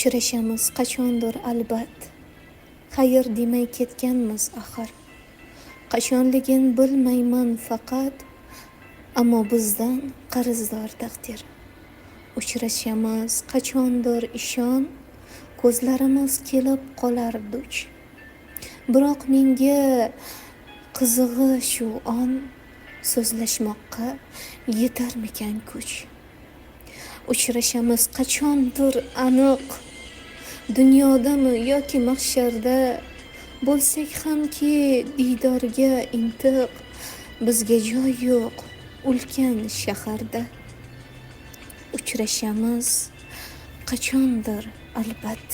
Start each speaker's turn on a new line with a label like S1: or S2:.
S1: Uchrashamiz qachondir albat. Xayr demay ketganmiz axir. Qachonligin bilmayman faqat, ammo bizdan qarzdor taqdir. Uchrashamiz qachondir, ishon, ko'zlarimiz kelib qolar duch. Biroq menga qizig'i shu on, so'zlashmoqqa yetarmikan kuch? Uchrashamiz qachondir aniq, dunyodami yoki mahsharda, bo'lsak hamki diydorga intiq, bizga joy yo'q ulkan shaharda. Uchrashamiz qachondir albat.